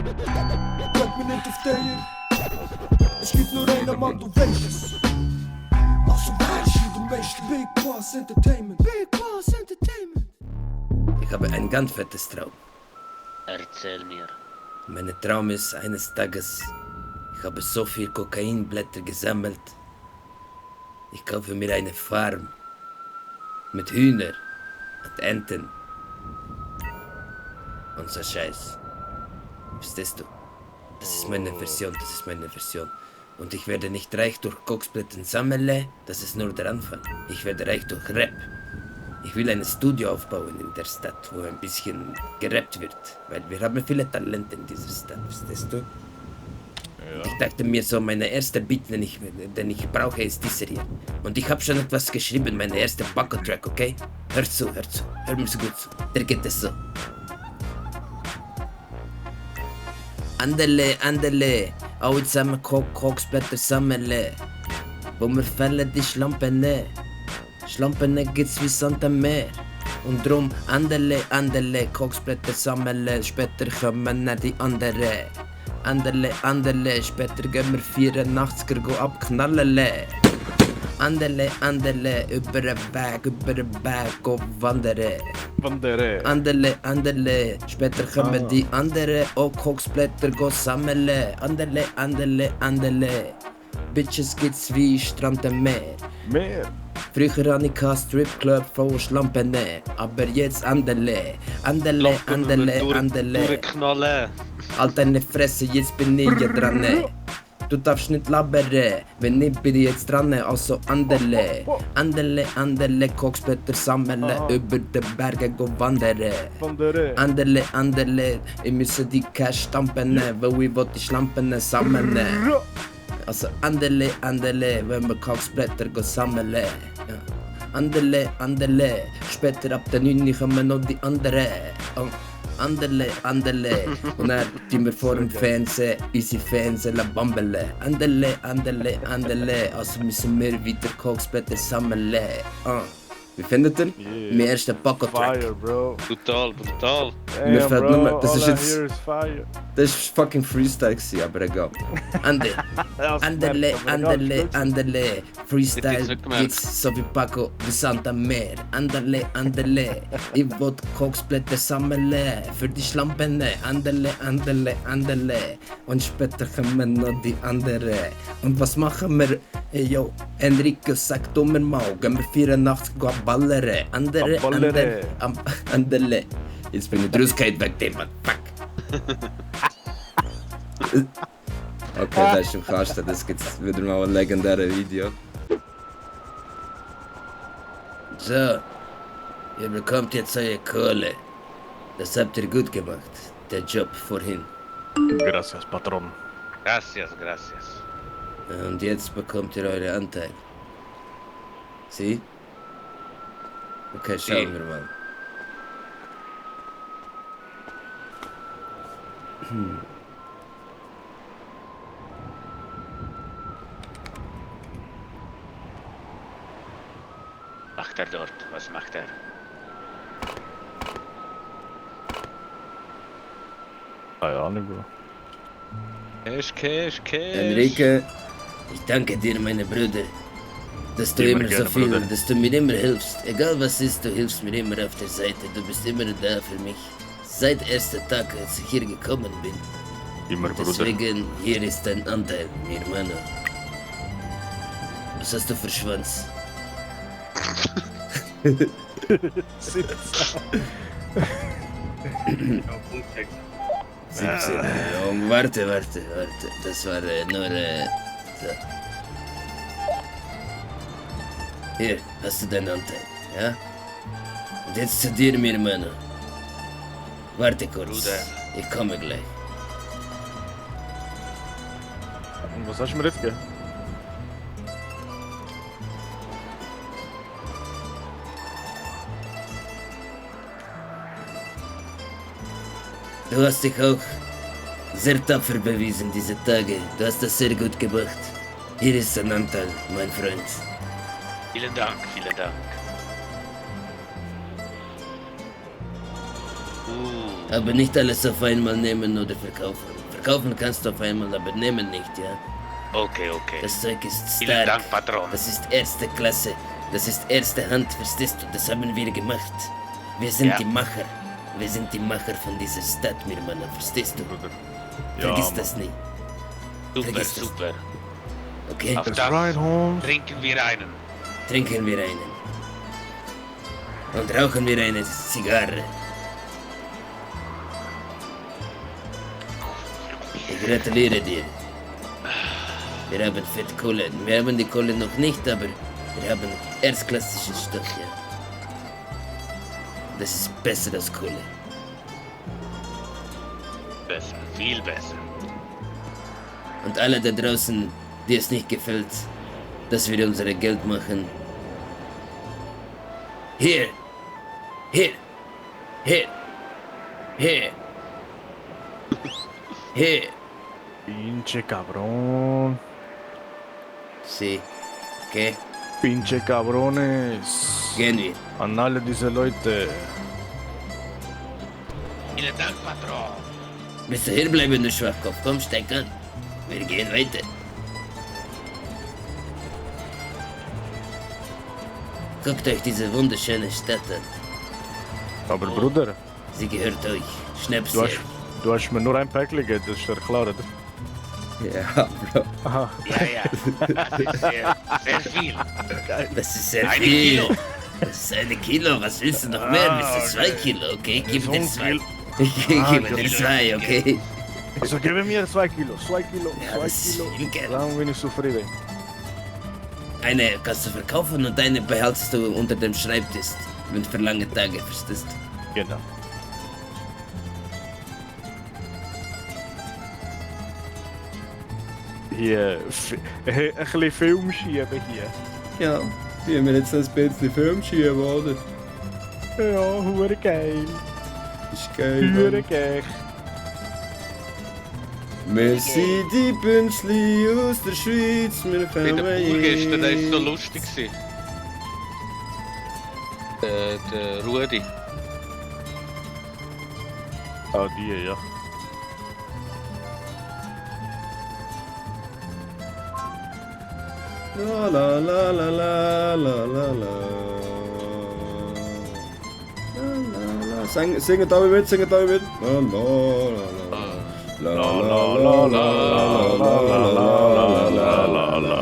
Bleib mir nicht auf der. Es gibt nur einen Mann, du weißt es. Also weißt du, du weißt Big Bas Entertainment. Big Bas Entertainment. Ich habe ein ganz fettes Traum. Erzähl mir. Mein Traum ist eines Tages, ich habe so viel Kokainblätter gesammelt. Ich kaufe mir eine Farm mit Hühner und Enten und so Scheiß. Verstehst du? Das ist meine Version, das ist meine Version. Und ich werde nicht reich durch Koksblätter sammeln, das ist nur der Anfang. Ich werde reich durch Rap. Ich will ein Studio aufbauen in der Stadt, wo ein bisschen gerappt wird. Weil wir haben viele Talente in dieser Stadt, verstehst du? Ja. Ich dachte mir so, meine erste Beat, den ich brauche, ist dieser hier. Und ich habe schon etwas geschrieben, meine erste Paco-Track, okay? Hör zu, hör mir so gut zu. Der geht es so. Anderle, alle zusammen Koksblätter sammeln. Wo wir fällen die Schlampen. Schlampen gibt's wie Sand am Meer. Und drum Anderle, Koksblätter sammeln. Später kommen die anderen. Anderle, später gehen wir 84er go abknallen. Anderle, über den Berg, go wandern. Anderle, später kommen die anderen, auch Koksblätter go sammeln. Anderle, Bitches gibt's wie Strand am Meer. Früher hatte ich Stripclub voll Schlampen, aber jetzt Anderle. Durchknallen. Halt deine Fresse, jetzt bin ich ja dran. Du darfst nicht labern, wenn nicht bin ich jetzt dran. Also Anderle, Koksblätter sammeln, über den Bergen go wandern. Anderle, ich müsse die Cash stampen, weil ich die Schlampen sammeln. Also Anderle, wenn wir Koksblätter go sammeln. Ja. Anderle, später ab der 9 kommen noch die anderen. Anderle, und dann tun wir vor dem Fernsehen unsere Fans bambeln. Anderle, also müssen wir weiter Koksblätter sammeln. Wie findet ihr? Mein erster Paco-Track. Fire, bro. Brutal. Mir Damn, fällt bro. nur, das All ist I jetzt, hear is fire. das ist fucking Freestyle gewesen, aber egal. Anderle, Freestyle geht's so wie Paco, wie Sand am Meer. Anderle, ich will Koksblätter sammeln, für die Schlampen. Anderle, und später kommen noch die anderen. Und was machen wir? Hey yo, Enrico sagt dummer Mau, gehen wir 84 go ballere. Anderle. Jetzt bin ich rausgehört wegen dem, Mann. Fuck. Okay, das ist im Kasten, das gibt's wieder mal ein legendäres Video. So, ihr bekommt jetzt eure Kohle. Das habt ihr gut gemacht, der Job vorhin. Gracias, Patron. Gracias. Und jetzt bekommt ihr eure Anteil. Sie? Okay, schauen wir mal. Macht er dort? Was macht er? Keine Ahnung, Bro. Cash. Enrique, ich danke dir, meine Brüder, dass du immer so viel, dass du mir immer hilfst. Egal was ist, du hilfst mir immer auf der Seite. Du bist immer da für mich. Seit erster Tag, als ich hier gekommen bin. Immer, Bruder. Deswegen, hier ist dein Anteil, mir Mann. Was hast du für Schwanz? 17. Jung, warte. Das war nur so. Hier, hast du deinen Anteil, ja? Und jetzt zu dir, mir Mann. Warte kurz, Bruder. ich komme gleich. Und was hast du mir jetzt gegeben? Du hast dich auch sehr tapfer bewiesen diese Tage. Du hast das sehr gut gemacht. Hier ist ein Anteil, mein Freund. Vielen Dank. Aber nicht alles auf einmal nehmen oder verkaufen. Verkaufen kannst du auf einmal, aber nehmen nicht, ja? Okay, okay. Das Zeug ist Vielen stark. Dank, Patron. Das ist erste Klasse. Das ist erste Hand, verstehst du? Das haben wir gemacht. Wir sind Ja. die Macher. Wir sind die Macher von dieser Stadt, mir Mann, verstehst du? Bruder. Vergiss Mann. das nie, Super, Vergiss das. super. okay? Auf That's das right, Holmes. trinken wir einen. Trinken wir einen. Und rauchen wir eine Zigarre. Ich gratuliere dir. Wir haben fett Kohle. Wir haben die Kohle noch nicht, aber wir haben erstklassischen Stoff, ja. Das ist besser als Kohle. Besser, viel besser. Und alle da draußen, die es nicht gefällt, dass wir unser Geld machen. Hier! Hier! Hier! Hier! Hier! Pinche cabrón. Sí. Okay, Pinche cabrones. gehen wir. An alle diese Leute. Vielen Dank, Patron. Willst du hierbleiben, du Schwachkopf? Komm, steig an. Wir gehen weiter. Guckt euch diese wunderschöne Stadt an. Aber Bruder, Sie gehört euch. Schnaps du her. hast mir nur ein Päckchen gegeben, das ist dir klar, oder? Ja, Bro. Aha. Ja, ja. Das ist sehr, sehr viel. Das ist sehr Eine viel. Kilo. Das ist eine Kilo. Was willst du noch mehr? Willst du 2 Kilo? Okay, gib dir 2. Ich gebe dir 2, okay? Also gib mir 2 Kilo, 2 Kilo, Ja, 2 das ist Kilo. viel Geld. Dann bin ich zufrieden. Eine kannst du verkaufen und eine behaltst du unter dem Schreibtisch. Für lange Tage, verstehst du? Genau. Hier, ein bisschen Film schieben hier. Ja, die wir jetzt ein bisschen Film schieben, oder? Ja, hure geil. Ist geil. Hure Mann. geil. Wir sind die Bünzli aus der Schweiz, wir Wie kommen der Burgester, der ist so jetzt. lustig gewesen. Der Rudi. Ah, die, ja. La la la la la la la la. La la la. Singet alle mit, singet alle mit. La la la la. La la la la la la la la la.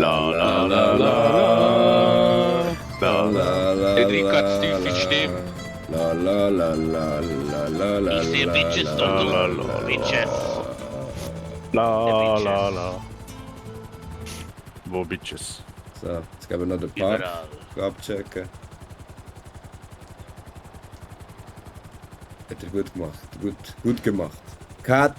La la la la. La la la. Enrico hat tiefe Stimme. La la la la la la la. Ich sehe Bitches dort unten. Bitches. La la la. Wo Bitches? So, jetzt geben wir noch den Park Überall. abchecken. Hat er gut gemacht. Gut gemacht. Cut!